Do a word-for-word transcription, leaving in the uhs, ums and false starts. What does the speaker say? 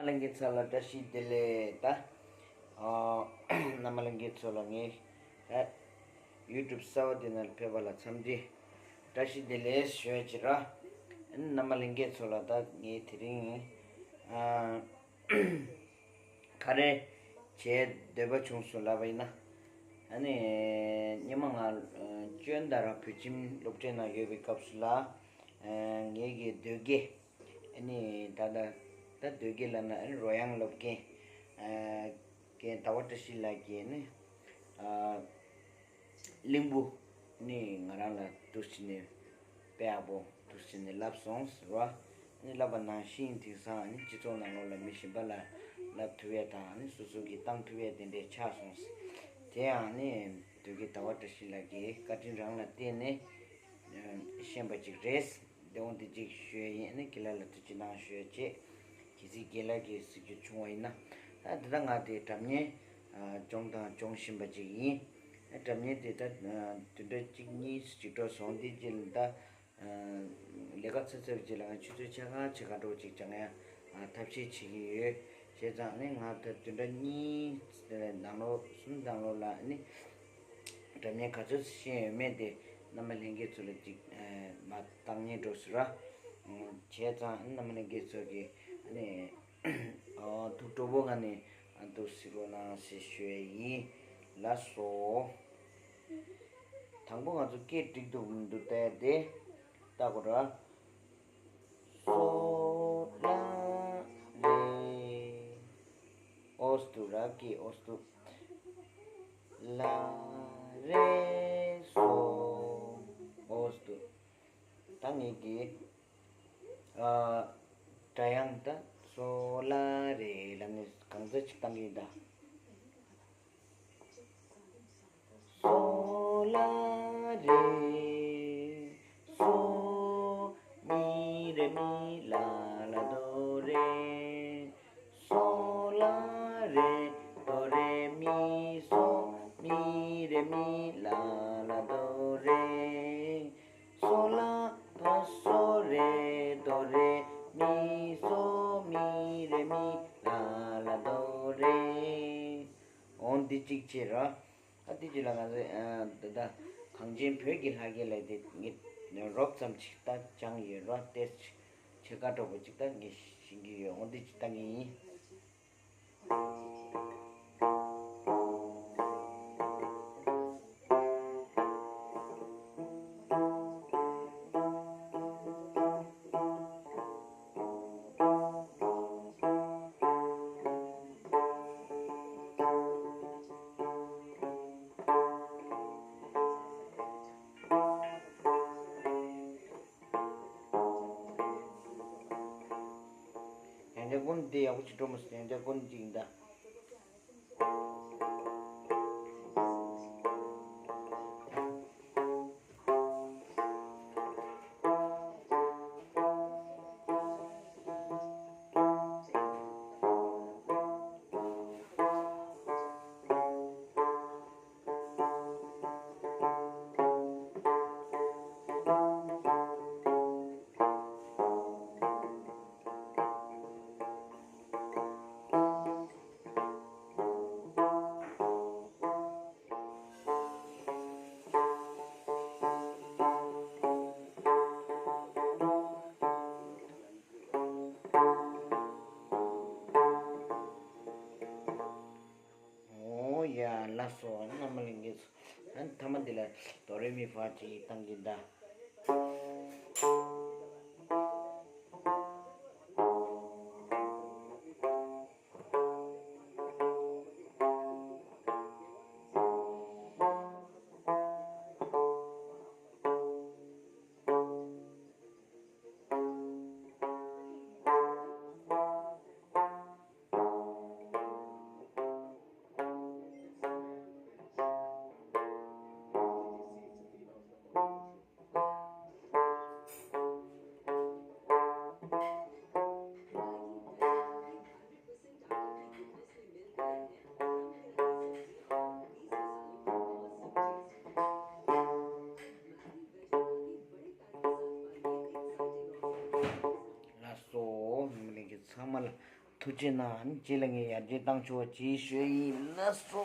ལྷན་རྒྱས་ཚོ་ལ་བཀྲ་ཤིས་བདེ་ལེགས། ད་ཨ་རྣམ་པ་ལྷན་རྒྱས་ཚོ་ལ་ངས་ད་ཡུ་ཊུབ་གསར་པ་འདི་ནང་ཕེབས་པ་ལ་འཚམས་འདྲི་བཀྲ་ཤིས་བདེ་ལེགས་ཞུ་ཡ་བྱེད་ར། རྣམ་པ་ལྷན་རྒྱས་ཚོ་ལ་ད་ངས་དེ་རིང་ཨ་ག་རེ་བྱེད་འདོད་པ་བྱུང་སོང་ལབ་པ་ཡིན་ན། ཨ་ནི་སྔོན་མ་ང་ཨ་ཅོན་ད་ར་བོད་ཁྱིམ་སློབ་གྲྭའི་ནང་ཡོད་པའི་སྐབས་སུ་ལ་ཨ་ངེད་ཀྱི་ཟློས་དགེ། ཨ་ནི་ད་ལྟ་ད་ཟློས་དགེ་ལབ་ན་ཨ་ནི་རོལ་དབྱངས་སློབ་མཁན་ཨ་མཁན་ཟླ་བ་བཀྲ་ཤིས་ལགས་ཀྱིས་ཨ་ནི་ཨ་གླིང་བུ་ནི་ང་རང་ལ་འདུག་སེ་ནས་དཔེ་ཡག་པོ་འདུག་སེ་ནས་བསླབས་སོང་ཟེར་བ། ཨ་ནི་བསླབས་པ་ནང་བཞིན་དེང་སང་ཨ་ནི་སྤྱི་ཚོགས་ནང་ལོགས་ལ་མི་གཞན་པ་ལ་བསླབ་ཐུབ་ཡས་དང་ཨ་ནི་སོ་སོ་གིས་བཏང་ཐུབ་ཡས་དེ་འདྲས་ཆགས་སོང་ཟེར། དེ་ཡང་ཨ་ནི་ཟློས་དགེ་ཟླ་བ་བཀྲ་ཤིས་ལགས་ཀྱི་བཀའ་དྲིན་རང་ལ་བརྟེན་ནས་ཨ་ཤེས་པ་ཅིག་རེད། དེ་འོང་དེ་གཅིག་ཞུ་ཡ་ཡིན། ཨ་ནི་དགེ་ལགས་ལ་ཐུགས་རྗེ་གནང་ཞུ་ཡ་བྱེད། གལ་སྲིད་དགེ་ལགས་ཀྱིས་གཟིགས་རྒྱུ་བྱུང་བ་ཡིན་ན། ད་དེ་ད་ང་དེ་སྒྲ་སྙན་ཨ་སྦྱོང་དང་སྦྱོང་བཞིན་པ་ཅིག་ཡིན། ཨ་སྒྲ་སྙན་དེ་ད་ཨ་བདུན་ཕྲག་གཅིག་གཉིས་ཅིག་འགྲོ་སོང་། དེ་རྗེས་ལ་ད་ཨ་ལས་ཀ་ཚར་ཚར་བའི་རྗེས་ལ་ང་ཆུ་ཚོད་ཕྱེད་ཀ་ཕྱེད་ཀ་འགྲོ་ཅིག་སྦྱང་ཡ་ཨ་ཐབས་ཤེས་བྱེད་ཀྱི་ཡོད། བྱས་ཙང་ཨ་ནི་ང་ད་བདུན་ཕྲག་གཉིས་ནང་ལོགས་གསུམ་ནང་ལོགས་ལ་ཨ་ནི་སྒྲ་སྙན་ག་ཚོད་ཤེས་ཡོད་མེད་དེ་རྣམ་པ་ལྷན་རྒྱས་ཚོ་ལ་ཅིག་ཨ་མ་བཏང་ཉན་འགྲོ་ཟེར་ར། བྱས་ཙང་རྣམ་པ་ལྷན་རྒྱས་ཚོ་གིས་ཨ་ནི་ཨ་ཐུགས་སྤྲོ་པོ་ངང་ནས་ཨ་འདུག་སེ་གཟིགས་རོགས་གནང་ཞེས་ཞུ་ཡས་ཡིན། ལགས་སོ། དང་པོ་ང་ཚོ་སྐད་འགྲིག་འདུག་མི་འདུག་བལྟ་ཡ་དེ་བལྟ་དགོས་ར། སོ་ལ་རེ། ཨོ་སྟུ་ར་ཀི་ཨོ་སྟུ། ལ་རེ་སོ། ཨོ་སྟུ། ད་ངེད་ཀྱི་ཨ་སྒྲ་དབྱངས་ད་སོ་ལ་རེ་ལབ་ནས་གང་ཚ་ཅིག་བཏང་གི་ཡིན་ད། སོ་ལ་རེ། སོ། མི་རེ་མི་ལ་ལ་དོ་རེ། སོ་ལ་རེ། དོ་རེ་མི་སོ། མི་རེ་མི་ལ་ལ་དོ་རེ། སོ་ལ་ཕ་སོ་རེ། དོ་རེ་མི་སོ། མི་རེ་མི་ལ་ལ་དོ་རེ། འོ་འདི་གཅིག་བྱས་ར། ཨ་འདི་གཅིག་ལ་ང་ཚོས་ཨ་ད་ལྟ་གངས་ཅན་བོད་ཀྱི་ལྷ་སྐལ་ལབ་དེ་ངས་རོབ་ཙམ་ཅིག་ད་སྦྱངས་ཡོད་ར། ཏོག་ཙམ་ཕྱེད་ཀ་འདྲ་པོ་ཅིག་ད་ངས་ཤེས་ཀྱི་ཡོད། འོ་འདི་གཅིག་ལྟ་ངེས་ཡིན། ཡང་བསྐྱར་ཀུན་འདི་ཡག་པོ་ཅིག་འགྲོ་མ་སོང་། ཡང་བསྐྱར་ཀུན་ཅིག་ཡིན་ད། འོ་ཡ་ལགས་སོ། རྣམ་པ་ལྷན་རྒྱས་ཚོ། ཨ་ནི་མཐའ་མ་འདི་ལ་དོ་རེ་མི་ཕ་ཅིག་བཏང་གི་ད། ལགས་སོ། རྣམ་པ་ལྷན་རྒྱས་ཚང་མ་ལ། ཐུགས་རྗེ་གནང་། རྗེས་ལ་ངས་ཡར་རྒྱས་གཏང་ཆོག་ཅེས་ཞུ་ཡིན་ལགས་སོ།